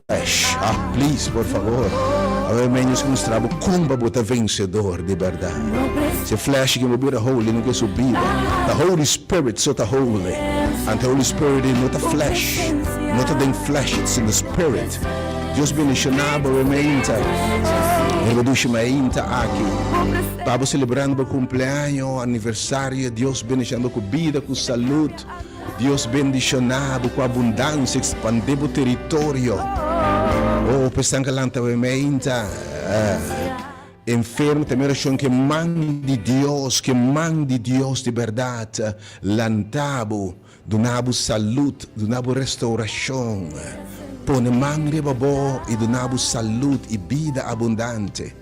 flesh. Ah, please, por favor. Awe men Dios mustra bo kon pa bo ta vencedor di berdad. Si flesh ke bo bira holy no ke su bida. Ta Holy Spirit so ta holy. Ante Holy Spirit no ta flesh. No ta den flesh, it's in the spirit. Dios bendiciona bo awe meinta. Riba dushi mainta aki. Pa bo celebrando bo cumpleaños, aniversario, Dios bendiciona bo cu bida, cu salud. Dios bendiciona bo cu abundancia, expande bo teritorio. Oh, p'esnan cu lanta awe meinta, enfermo, ta mi oracion cu e man di Dios, cu e man di Dios di berdad lanta bo, duna bo salud, duna bo restauracion. Pone man riba bo y duna bo salud y bida abundante.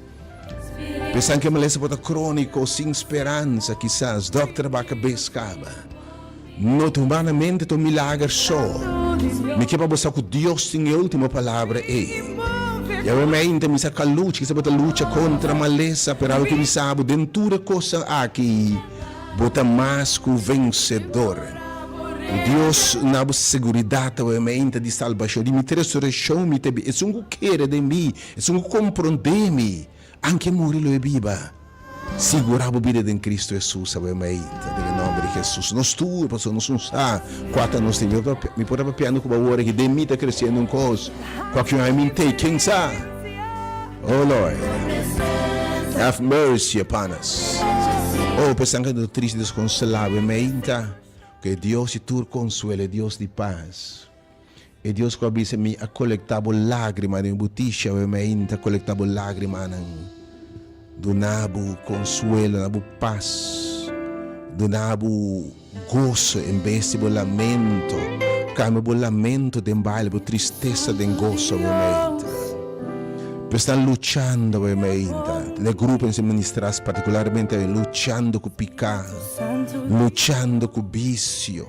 P'esnan cu e malesa por ta cronico, sin speransa, kisas dokter a baka bes caba. No ta humanamente ta un milager so. Mi ke pa bo sa ku Dios tin e ultimo palabra ei. Yahweh meinta mi sa ka lucha, kisa bo ta lucha kontra malesa, pero awe ke mi sa bo den tur e kosnan aki bo ta mas ku vensedor. Ku Dios na bo seguridat awe meinta di salbashon, di mi ta resureshon mi ta bi, esun ku kere den mi, esun ku komprondé mi, anke muri lo e biba. Sigurá bo bida den Cristo Jesus awe mainta, den e nomber di Jesus. Nos tur, pasobra nos no sa kua ta nos nivel. Mi por ta papiando ku bo awor aki, den mi ta kresiendo un kos, kua ku mi tei, ken sa? Oh Lord, have mercy upon us. Oh, pa esnan ku ta triste, deskonsolá awe mainta, ku e Dios di tur konsuelo, e Dios di pas. E Dios ku a bisa mi a kolektá bo lágrima den butisha awe mainta kolektá bo lágrimanan. Duna bo konsuelo, duna bo pas, duna bo goso en bes di bo lamento. Kambia bo lamento den baile, bo tristesa den goso awe mainta. Pero esnan luchando awe mainta, den e grupo nan ministrá partikularmente awe luchando ku piká, luchando ku bisio.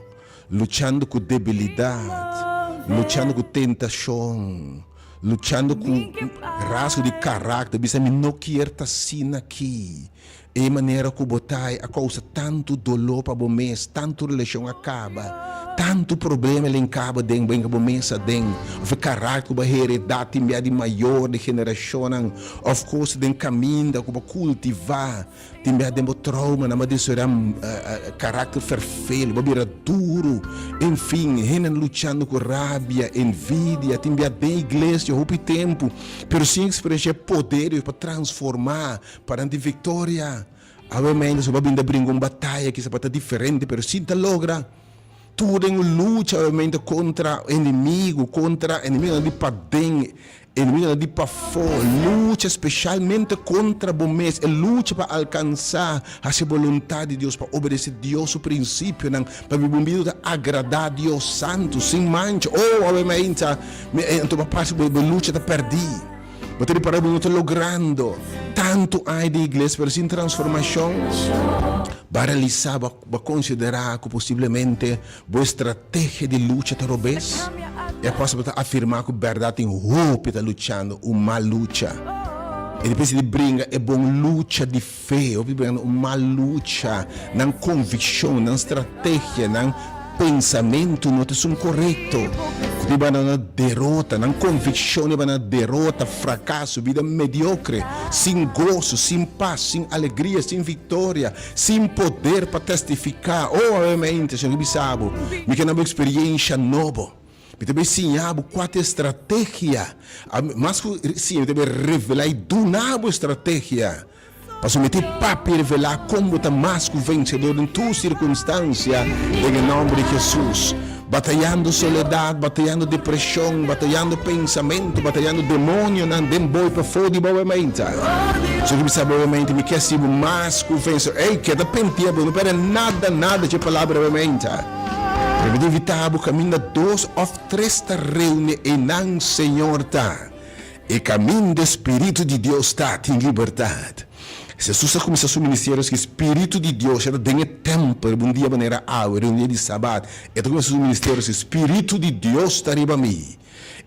Luchando ku debilidat, luchando ku tentashon, luchando ku rasgo di karakter, bisa mi no kier ta asina aki. E manera ku bo ta a kousa tantu doló pa bo mes, tantu relashon a kaba, tantu problema el enkaba den bo, enka bo mes aden, òf e karakter ku bo a heredá tin bia di mayor, di generashonnan, òf kos den kaminda ku bo a kultivá. Tin bia den bo trauma nan bo a desorea karakter ferfelu, bo a bira duru, enfin, hendenan luchando ku rabia, envidia, tin bia den iglesia hopi tempu, pero sin eksperensia e poder di Dios pa transforma, pa nan tin viktoria. Awe mainta so bo a bin ta bringa un bataya kisa pa ta diferente, pero sin ta logra. Tur den un lucha obviamente kontra enemigu, kontra enemigonan di paden, enemigonan di pafó, lucha speshalmente kontra bo mes, e lucha pa alkansá hasi e boluntat di Dios, pa obedesé Dios su prinsipionan, pa biba un bida ku ta agradá Dios, santu, sin mancha. Oh, awe mainta mi anto bo a pasa bo lucha ta pèrdí. Bo ta ripará bo no ta logrando tantu aña den iglesia pero sin transformashon. Bo a realisá, bo a konsiderá ku posiblemente bo estrategia di lucha ta robes? E apòstel bo ta afirmá ku bèrdat tin hopi ta luchando un mal lucha. E ta pensa di bringa e bon lucha di fe, hopi bringa un mal lucha, nan konvikshon, nan strategia, nan pensamentu no ta esun korekto. Ku ta hiba nan na derota, nan konvikshon ta hiba nan na derota, frakaso, bida mediokre, sin goso, sin pas, sin alegria, sin viktoria, sin poder pa testifiká. Oh, awe mente, Señor ta bisa bo, mi ke na bo eksperiencia nobo. Mi ta bay siña bo kua ta e strategia. Mas ku siña, mi ta bay revelá i duna bo e strategia. Pasobra mi ta e Papi revelá kon bo ta mas ku vensedor den tur sirkunstansia, den e nòmber di Hesus. Batayando soledat, batayando depreshon, batayando pensamentu, batayando demonionan den bo i pafó di bo mente. So ki bisa bo mente, mi ke hasi bo mas ku vensedor. Ey, keda pentia bo, no pèrdè nada, nada dje palabra bo mente. Pero mi ta invitá bo kaminda dos òf tres ta reuni einan Señor ta. E kaminda e Spiritu di Dios ta, tin libertat. Hesus a kuminsá su ministerio ku e Spiritu di Dios. E ta den e tèmpel riba un dia manera awe, riba un dia di Sabat. E ta kuminsá su ministerio ku e Spiritu di Dios ta riba mi.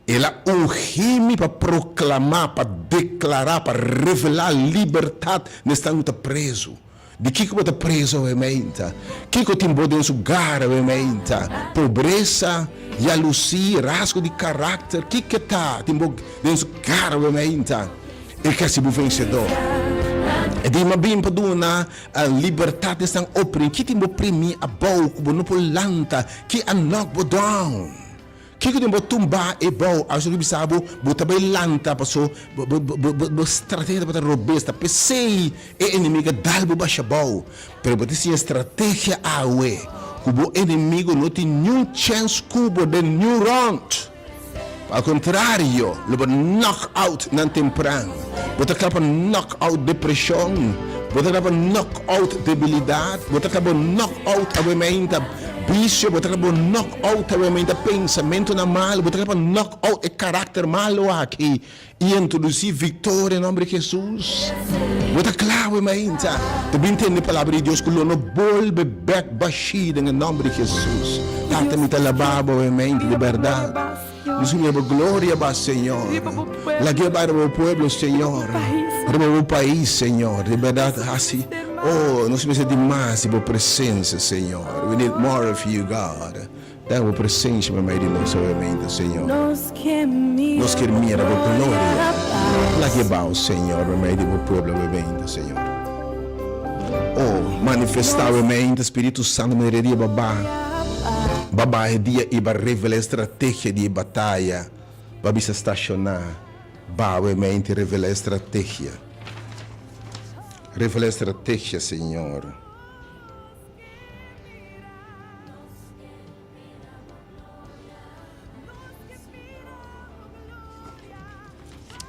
El a ungí mi pa proklamá, pa deklará, pa revelá libertat na esnan ku ta prezu. Di kiko bo ta preso awe meinta? Kiko tin bo den su gara awe meinta? Pobresa, yalusí, rasgo di karakter, kiko ta tin bo den su gara awe meinta? E ke hasi bo vensedó. E di, M'a bin pa duna libertat esnan oprimí. Ki tin bo primí abou ku bo no por lanta? Ki a knock bo down? Kiko den bo tumba e bou? Awe mi bisa bo, bo ta bai lanta paso bo bo bo strategia tabata robes, ta pesey e enemigo a dal bo basha bou. Pero bo ta siña strategia awe ku bo enemigo no tin niun chèns ku bo den niun rònt. Al kontrario, lo bo knock out nan tempran. Bo ta kla pa knock out depreshon, bo ta kla pa knock out debilidat, bo ta kla bo knock out awe meinta bisio, bo ta kla bo knock out awe meinta pensamentonan malu, bo ta kla pa knock out e karakter malu aki i introdusí viktoria den nòmber di Hesus. Bo ta kla awe meinta ta bin tende palabra di Dios ku lo no bolbe bèk bashí den e nòmber di Hesus. Tata mi ta alabá bo awe meinta di bèrdat. Nos mira bo gloria ba, Señor. Lag'é bai riba bo pueblo, Señor. Riba bo pais, Señor. Di berdad hasi, oh, nos mester di mas di bo presencia, Señor. We need more of you, God. Dai bo presencia meimei di nos awemente, Señor. Nos kier mira bo gloria. Lag'é bao, Señor, meimei di bo pueblo awemente, Señor. Oh, manifesta awemente, Spiritu Santo, manera di bo ba. Ba baha e dia i ba revela e strategia di e bataya. Ba bisa stashoná. Baha e mente revela e strategia. Revela e strategia, Señor.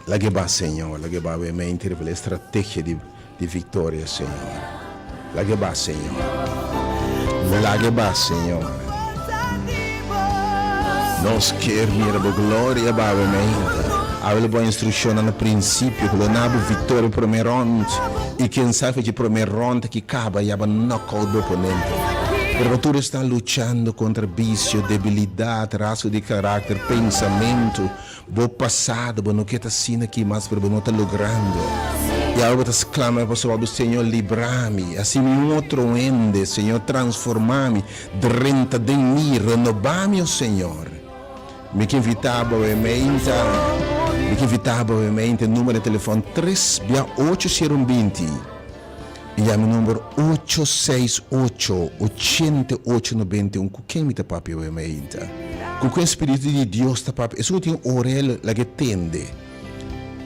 Lag'e ba, Señor. Lag'e ba e mente revela e strategia di di victoria, Señor. Lag'e ba, Señor. Lag'e ba, Señor. Nos kier mira bo gloria ba e mente. Awe lo bo instruccionnan na principio cu lo na bo victoria prome rond y ken sa fechi prome rond aki caba ya bo knockout bo oponente. Pero bo tur esnan luchando contra vicio, debilidad, rasgo di caracter, pensamento, Bo pasado, bo no ke ta asina aki mas, pero bo no ta logrando. I awe bo ta sklama pasobra bo, Señor, libra mi. Hasi mi un otro hende, Señor, transforma mi, drenta den mi, renoba mi, o Señor. Mi ke invita bo awe meinta, mi ke invita bo awe meinta, e numero di telefon tres bia ocho sero un binti i yama e number ocho seis ocho, ochenta i ocho nobenta i un. Ku ken mi ta papia awe meinta? Ku ken Spiritu di Dios ta papia? Esun ku tin orel, laga e tende.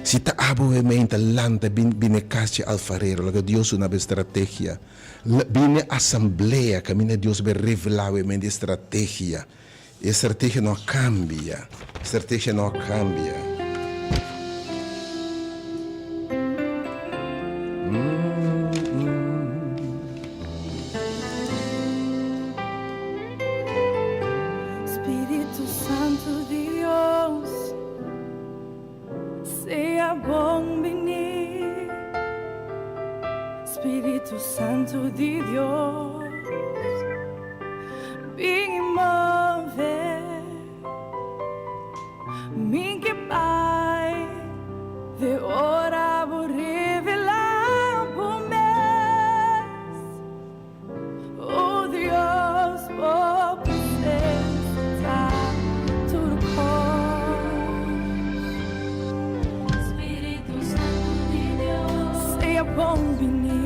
Si ta abo awe meinta, lanta bin bin e kas dje alfarero, laga Dios duna bo e strategia. Bin e asamblea kaminda Dios bai revelá awe meinta e strategia. E strategia no a kambia. E strategia no a kambia. Spiritu Santu Dios, sea bon bini. Spiritu Santu di Dios. Bin move mi ke bai de ora bo revela bo mes Oh Dios bo presencia ta tur kos Spiritu Santu di Dios Sea bon bini.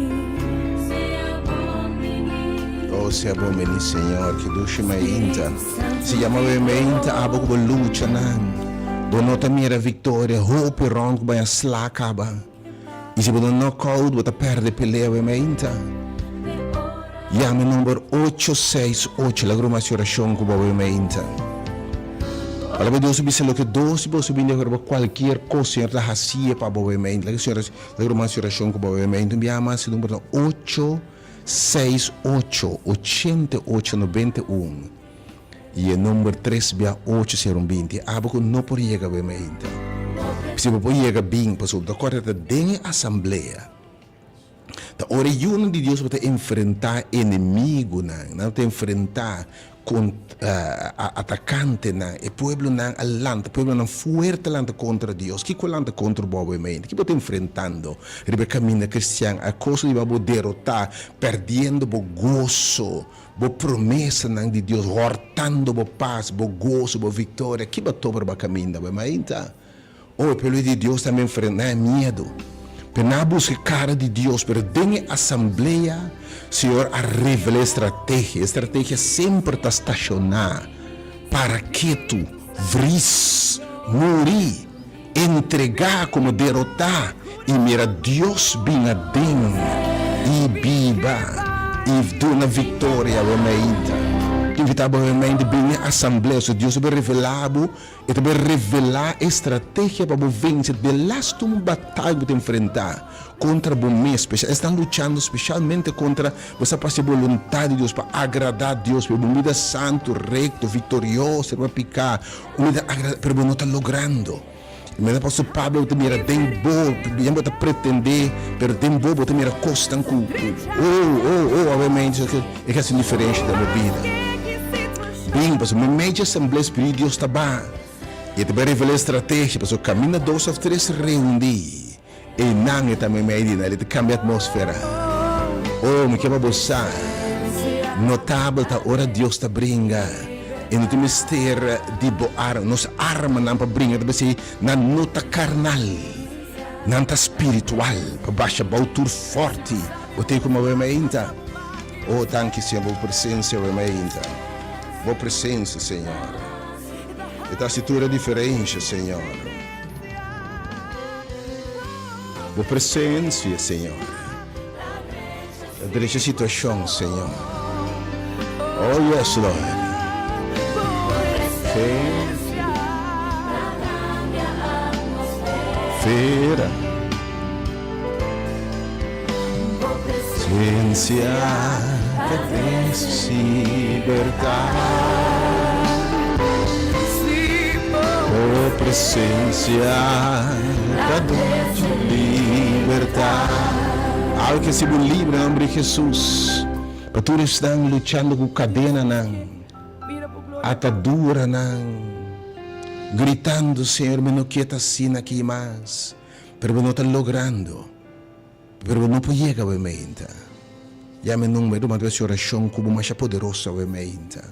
Oh, sea bon bini, Señor, ki dushi mainta. Si yama bo e mainta, abo ku bo luchanan. Bo no ta mira victoria, hopi rond ku bo a sla kaba. I si bo no knockout, bo ta perde pelea bo e mainta. Yama e number ocho seis ocho, laga ruma hasi orashon ku bo e mainta. Palabra di Dios ta bisa loke dos di boso bini afuera pa kualkier kos, Señor ta hasié pa bo e mainta. Laga Señor Laga ruma hasi orashon ku bo e mainta. Un biaha mas e number ta ocho seis ocho, ochenta i ocho, nobenta i un i e number tres bia ocho sero un binti. Abo ku no por yega bo e mainta. Si bo por yega bin pasobra bo ta kòrda ta den e asamblea. Ta ora e yunan di Dios bo ta enfrentá enemigunan, nan ta enfrentá. Atakantenan, e pueblonan a lanta, pueblonan fuerte a lanta kontra Dios. Kiko a lanta kontra bo awe mente? Kiko bo ta enfrentando riba e kaminda kristian? A kos riba bo derotá, pèrdiendo bo goso, bo promesanan di Dios, hòrtando bo pas, bo goso, bo viktoria. Ki bo a topa riba kaminda awe mainta? Oh, e pueblo di Dios tambe enfrentá e miedu. Pero nan a buska e kara di Dios. Pero den e asamblea, Señor a revelá e strategia. E strategia semper ta stashoná, para ketu, vris, muri, entregá komo derotá i mira Dios bin aden i biba i duna viktoria awe mainta. Invitá bo awe mainta bin e asamblea, so Dios a bin revelá bo. E ta bai revelá e strategia pa bo vense delaste un bataya ku bo ta enfrentá kontra bo mes. Spesial esnan luchando spesialmente kontra bo sa pa hasi boluntat di Dios, pa agradá Dios, pa biba un bida santu, rekto, viktorioso riba piká, un bida agradabel, pero bo no ta logrando. I manera apòstel Pablo bo ta mira den bo, ya bo ta pretendé, pero den bo bo ta mira kosnan ku, ku, oh, oh, oh, awe e ke hasi un diferensha den bo bida. Bin, pasobra meimei dje asamblea Spiritu di Dios ta ba, i e ta bai revelá e strategia, pasobra kaminda dos òf tres reuní, einan e ta meimei di nan, e ta kambia atmósfera. Oh, mi ke pa bo sa, notabel ta ora Dios ta bringa, e no tin mester di bo arma, nos armanan pa bringa ta bisei nan no ta karnal, nan ta spiritual, pa basha bou tur fòrti. Bo tin ku move meinta. Oh danki Señor pa bo presencia awe mainta. Bo presencia Señor e ta haci tur e diferencia Señor. Bo presencia Señor ta drecha situacion Señor. Oh yes Lord. Fera. Presencia ta trece libertad. Bo presencia ta trece libertad. Awe ke si bo libre na nomber di Jesus. Pa tur esnan luchando ku kadenanan, ataduranan, gritando, Señor, mi no kier ta asina aki mas. Pero bo no ta logrando. Pero bo no por yega awe meinta. Yama e numero, manda hasi orashon ku bo masha poderoso awe meinta.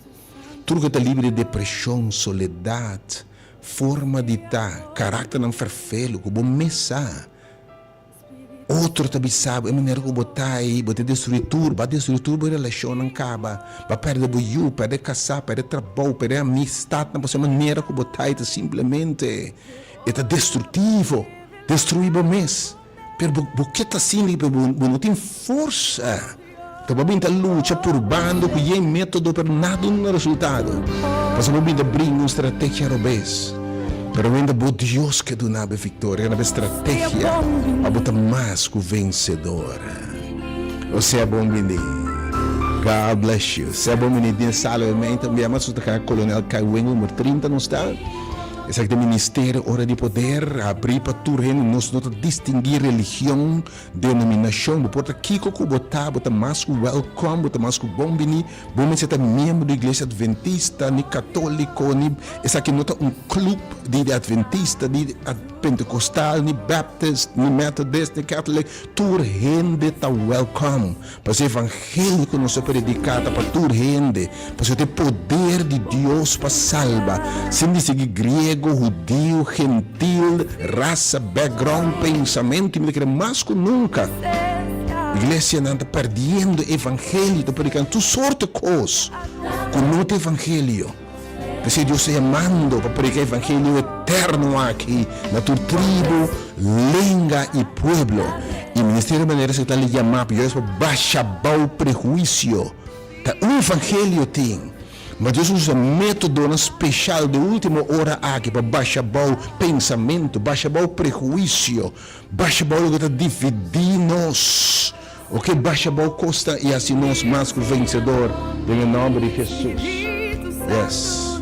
Tur ku ta libre di depreshon, soledat, forma di ta, karakternan ferfelu ku bo mes sa. Otro ta bisa bo e manera ku bo ta ei, bo ta destrui tur, bo a destrui tur bo relashonnan kaba, bo a pèrdè bo yu, pèrdè kasá, pèrdè trabou, pèrdè amistatnan pasobra e manera ku bo ta ei ta simplemente E ta destruktivo, destrui bo mes. Pero bo bo ke ta sinti pero bo bo no tin forsa. Ta bo bin ta lucha purbando ku yen metodo pero nada duna resultado. Pasobra bo bin ta bringa un strategia robes. Pero wenda bo Dios ke duna bo e viktoria, na bo strategia pa bo ta mas ku vensedor. O sea bon bini. God bless you. Sea bon bini den sala di mei tambe. Ama su ta ka Kolonel Kaiwen number 30 nos ta. Esaki ta ministerio Ora di Poder, habrí pa tur hende. Nos no ta distinguí religion, denominashon. Bo por ta kiko ku bo ta, bo ta mas ku wèlkòm, bo ta mas ku bon biní. Bo mester ta miembro di Iglesia Adventista, ni katóliko, ni esaki no ta un klup di Adventista, ni Pentekostal, ni Baptist, ni Methodist, ni Catholic. Tur hende ta wèlkòm. Pasobra e evangelio ku nos a prediká ta pa tur hende, pasobra ta e poder di Dios pa salba, sin distingui griego, hudiu, gentil, rasa, background, pensamentu, i mi ta kere mas ku nunka iglesianan ta perdiendo e evangelio, ta predikando tur sorto kos ku no ta evangelio. P'esei Dios ta yamando pa prediká e evangelio eterno aki na tur tribu, lenga i pueblo. I ministerio manera esaki ta yamá pa Dios pa basha bou prehuisio. Ta un evangelio tin, ma Dios a usa métodonan speshal den último ora aki pa basha bou pensamentu, basha bou prehuisio, basha bou loke ta dividí nos. Oke basha bou kosta i hasi nos mas ku vensedor den e nòmber di Hesus. Yes.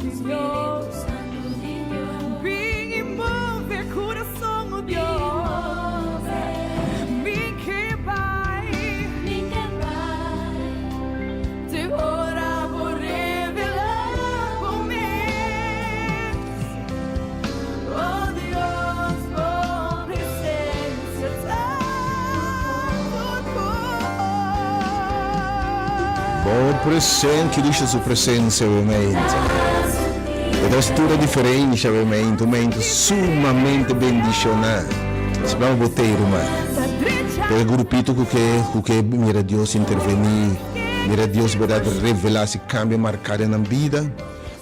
Presente, Cristo su presencia, obviamente. E ta tur e diferencia, obviamente, un momento sumamente bendiciona. Si vamos botei, ruman. E grupito cu ke mira Dios interveni, mira Dios berdad revela, si cambia, marca nan bida.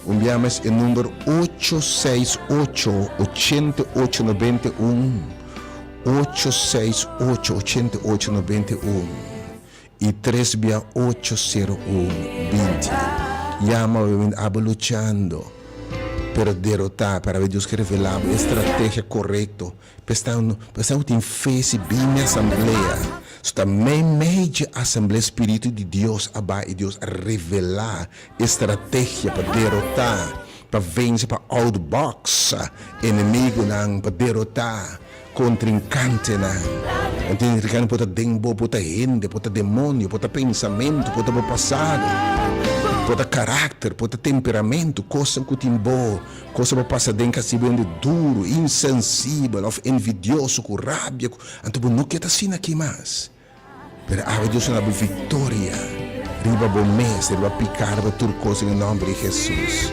Un bia mas, e number 868 8891, 868 8891 y 3 via 801 20. Yama, obviamente, abo luchando, pero derota, pa Dios ke revela e estrategia corecto. Pa tin fe si bin asamblea. Sta mei asamblea Spirito di Dios a bay y Dios a revela estrategia pa derota, pa vence, pa outbox enemigonan, pa derota contrincantenan. Contrincante por ta den bo, por ta hende, por ta demonio, por ta pensamento, por ta pasado, por ta caracter, por ta temperamento, cos cu tin bo, cos pa pasa den casi bende duro, insensibel, of envidioso, cu rabia. Anto no ke asina aki mas. Pero awe Dios ta duna victoria. Riba bo mes, riba pica, riba tur cos den nomber di Jesus.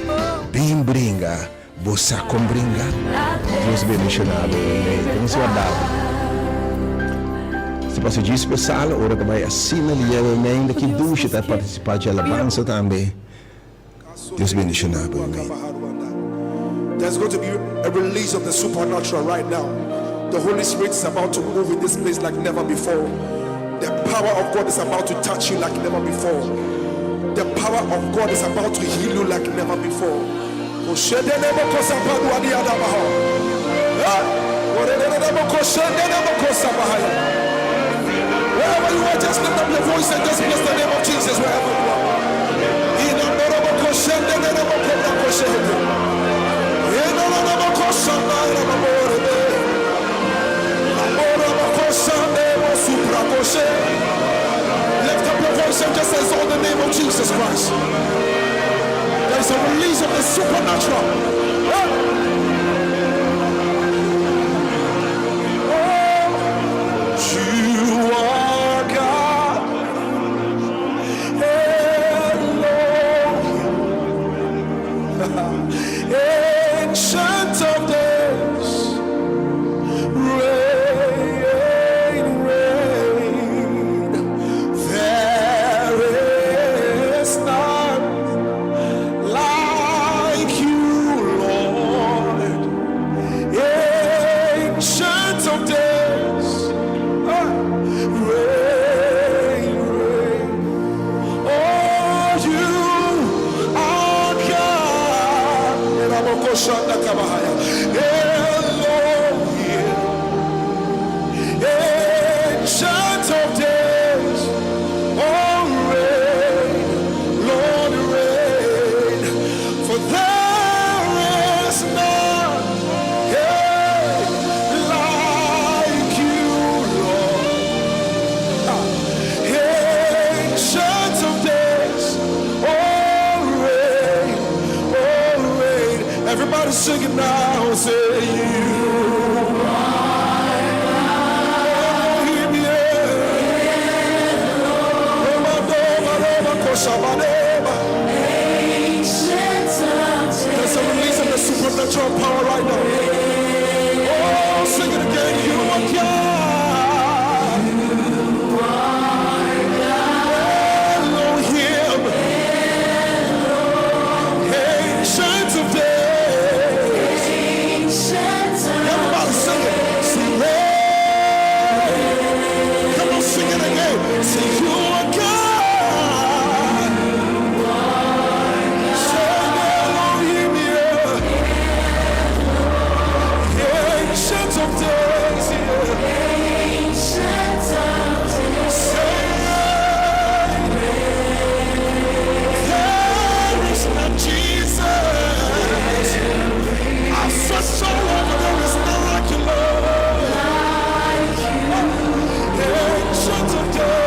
Bin bringa, bo sa con bringa. Dios bendiciona bo. Amen. Nos warda. Si pasa dje special, ora tambe asina dia, amen. Ki dushi ta participa den alabansa tambe. Dios bendiciona bo. Amen. There's going to be a release of the supernatural right now. The Holy Spirit is about to move in this place like never before. The power of God is about to touch you like never before. The power of God is about to heal you like never before. Wherever you are, just lift up your voice and just bless the name of Jesus wherever you are. Lift up your voice and just exalt the name of Jesus Christ. There is a release of the supernatural. Hey. Oh, you are God. Elohim. Ancient of days. Reign, reign. There is none like you, Lord. Ancient of days. Ah, reign, reign. Oh, you are God. Elohim. Ancient of days. Oh, reign, Lord, reign. For there is none, yeah, like you, Lord. Ancient of days, oh, reign, oh, reign. Everybody sing it now, say you. Elohim, yeah. Roma, Koshabaneba. There's a release of the supernatural power right now. Oh, sing it again. You are God. Elohim. Ancient of days. Everybody sing it. Sing it. Come on, sing it again. Say you are God. Say Elohim, yeah. Ancient of days, yeah. Say there is none, Jesus. I searched all over, there is none like you, Lord. Ancient of days.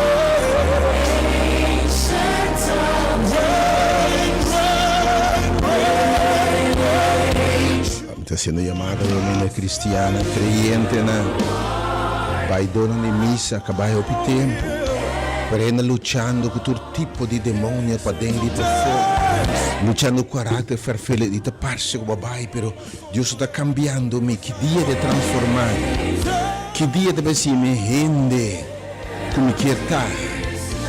Reign, reign, reign, reign. Ta haciendo yamada di hende cristian, creyente, na. Bay duna di misa, caba hopi tempo. Pero hende luchando ku tur tipo di demonio paden di pafó. Luchando ku karakter ferfelet i ta parse ku bo a bai, pero Dios ta kambiando mi. Ki dia ta transformá mi? Ki dia ta bai siña mi hende ku mi kier ta?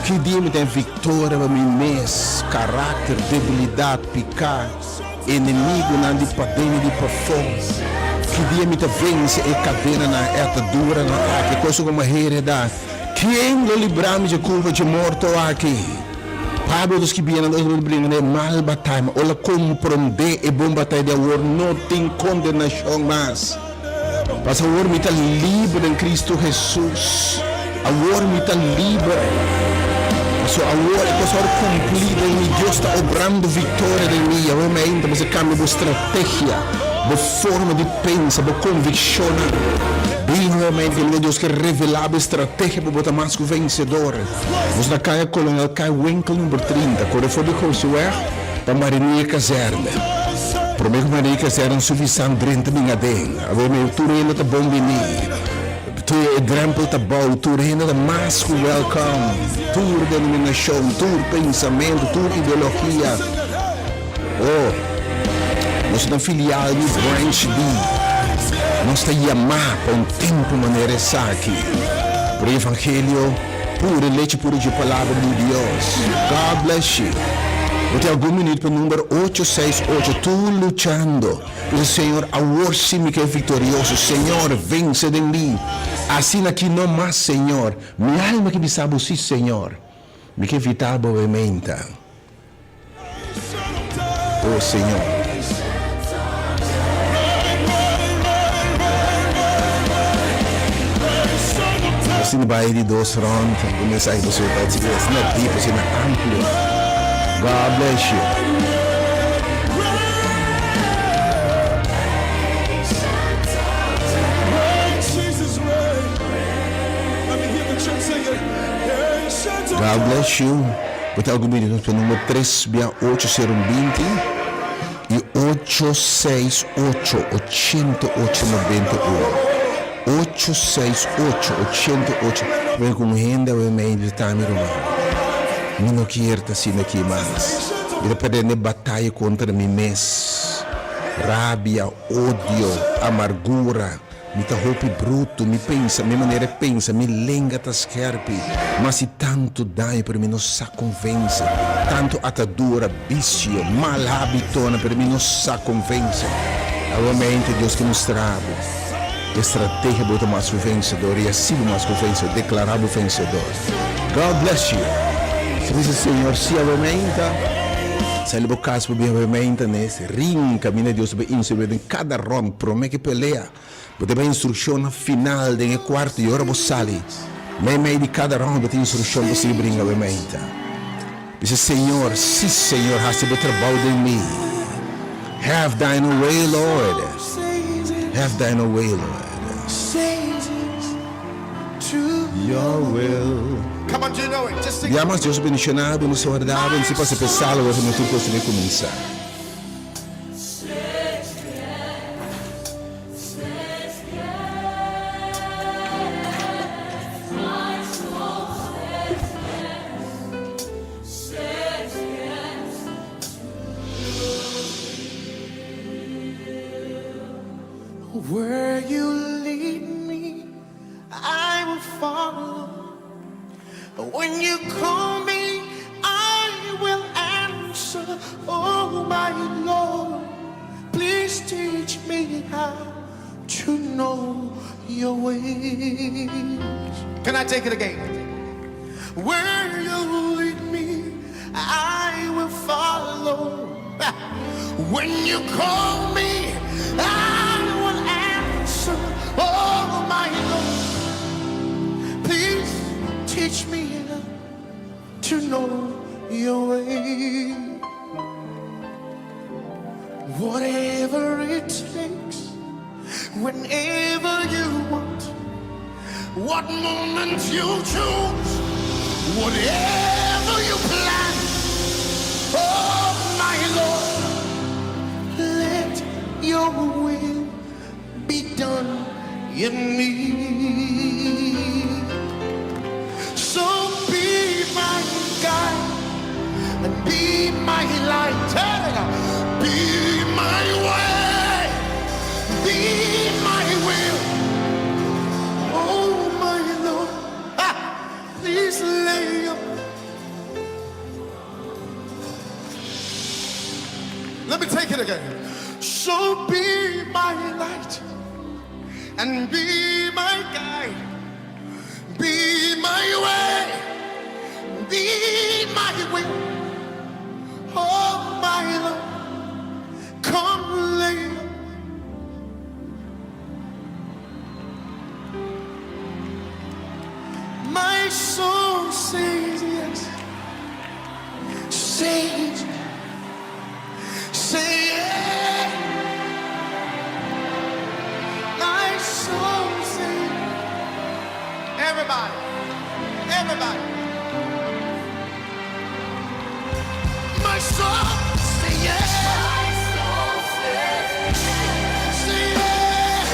Ki dia mi ta e viktoria pa mi mes karakter, debilidat, piká, enemigunan di paden i di pafó? Ki dia mi ta vense e kadenanan, e ataduranan aki, e kosnan ku mi a heredá? Ken lo libra mi dje kurpa dje morto aki? Pablo ta skibiendo nos lo bringa den e mal bataya, ma ora komprondé e bon bataya di awor no tin kondenashon mas. Pasobra awor mi ta liber den Kristu Hesus. Awor mi ta liber. Pasobra awor e kos a wòrdu kumplí den mi. Dios ta obrando viktoria den mi. Awor mi ainda mester kambia bo strategia, bo forma di pensa, bo konvikshonnan. Bin awor mi ainda Dios ke revelá bo e strategia pa bo ta mas ku vensedor. Nos na Kaya Kolonel Kai Winkel number 30, kore for di Gooseweg pa Marinier Kazerne. Prome ku Marinier Kazerne sufisan drenta bin aden. Awor mi tur hende ta bon bini. Tur e drempel ta bou, tur hende ta mas ku welkom. Tur denominashon, tur pensamentu, tur ideologia. Oh, nos ta filial di Branch di. Nos ta yamá pa un tempu manera esaki. Pero e evangelio puru, e lechi puru dje Palabra di Dios. God bless you. Bo tin algun minuut pa number ocho seis ocho, tur luchando. Bisa, Señor, awor sí mi ke viktorioso. Señor, vense den mi. Asina aki no mas, Señor. Mi alma ke bisa bo sí, Señor. Mi ke evitá bo bementa. Oh Señor. Asina bai di dos rond un mensahe pa su ta asina deep asina amplio. God bless you. God bless you. Bo ta algun bini nos pa number tres bia ocho sero un 20 i ocho seis ocho 88 91. Ocho seis ocho 88. Wen ku un hende awe mei di ta mi ruman. Mi no kier ta asina aki mas. Mi ta perdendo e bataya kontra mi mes. Rabia, odio, amargura. Mi ta hopi brutu, mi pensa, mi manera e pensa, mi lenga ta skerpi, ma si tantu daño pero mi no sa konvense, tantu atadura, bisio, mal habitonan pero mi no sa konvense. Awe mente Dios ke mustra bo e strategia bo ta mas ku vensedor i asi bo mas ku vensedor, deklara bo vensedor. God bless you. Si bisa Señor si awe meinta, sali bo kas bo bin awe meinta nes. Rin kaminda Dios ta bai instruí den kada rònt promé ku e pelea. Bo ta bai instrukshonnan final den e kuarto i ora bo sali meimei di kada rònt bo tin instrukshon pa sigui bringa bo meta. Bisa, Señor, sí, Señor, hasi bo trabou den mi. Have thine way, Lord. Have thine way, Lord. Your will. Come on, do you know it? Just sing. Ya mas Dios bendiciona bo, nos warda bo, nos pasa p'e sala ora nos tur cos ta bay cuminsa. Where you lead me, I will follow. When you call me, I will answer. Oh, my Lord, please teach me how to know your ways. Can I take it again? Where you lead me, I will follow. When you call me, I will answer. Oh, my Lord, please teach me to know your way. Whatever it takes, whenever you want, what moment you choose, whatever you plan, oh my Lord, let your will be done in me. So be. Tell Be my way, be my will. Oh my Lord, ah, please lay your. Let me take it again. So be my light and be my guide, be my way, be my will. Oh my Lord, come lay. My soul says yes, says, say yes. My soul says, everybody, everybody. My soul say yes, My soul says say yes,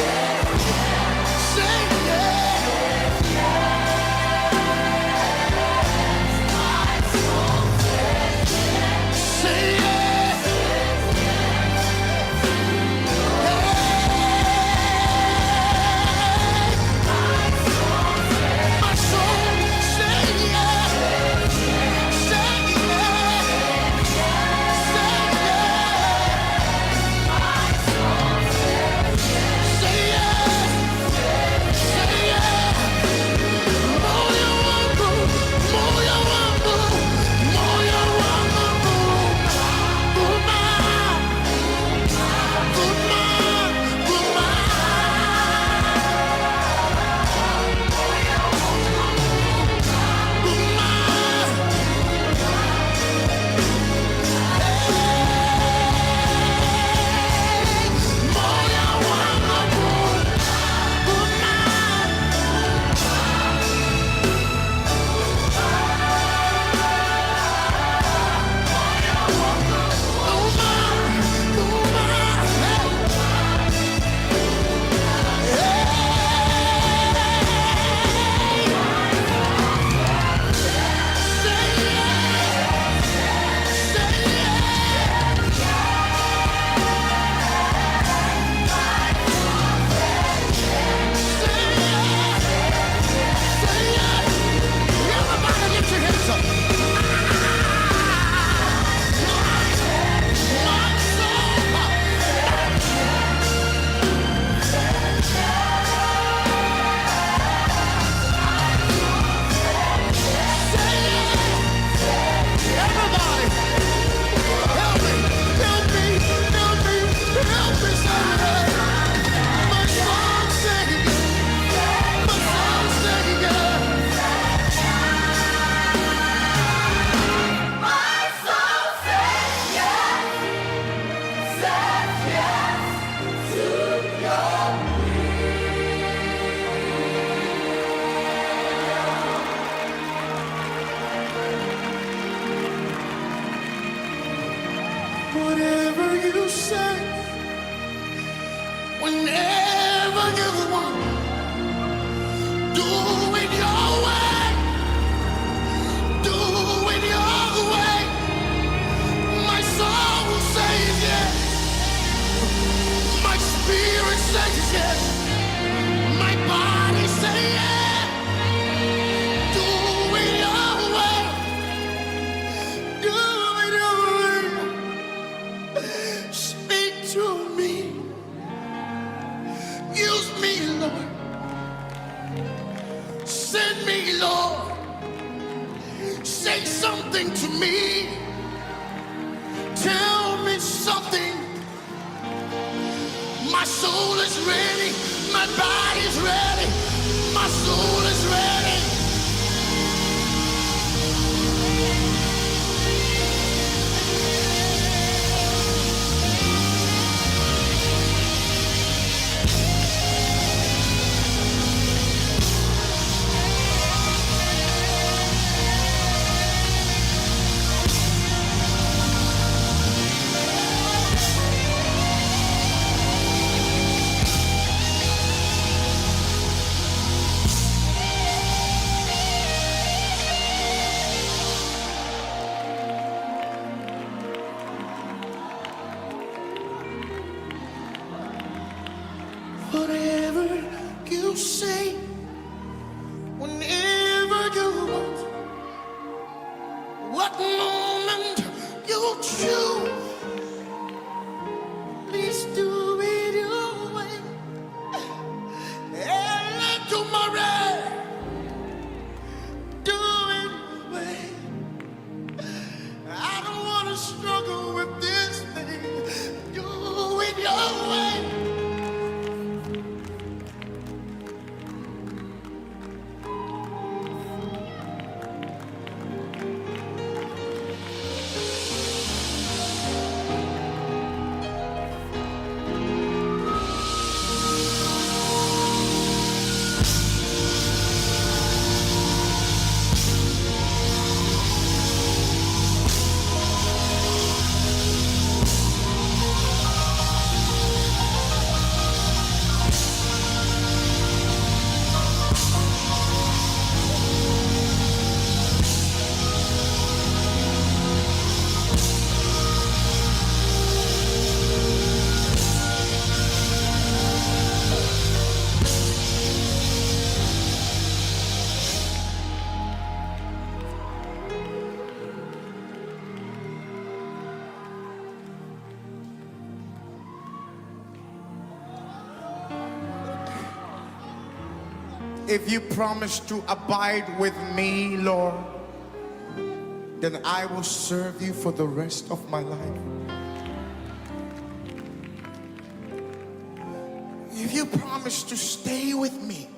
say yes. My soul says Say yes. My soul say yes. Say yes. Say yes. Say yes. Say yes. Moyo wangu, moyo wangu, moyo wangu, uma, uma, uma. Moyo wangu, uma. Everybody lift your hands up. My soul. Everybody, help me, help me, help me, help me, somebody. My soul singing, my soul singing. My soul says yes, says yes to your Whatever you say, whenever you want, do it your way, do it your way. My soul says yes, my spirit says yes, my body says yes. Do it your way, do it your way. Speak to me. Use me, Lord. Send me, Lord. Say something to me. Tell me something. My soul is ready. My body's ready. My soul is ready. will. You say, whenever you want, what moment you choose, please do it your way. And let tomorrow do it your way. I don't want to struggle with this thing. Do it your way. If you promise to abide with me, Lord, then I will serve you for the rest of my life. If you promise to stay with me,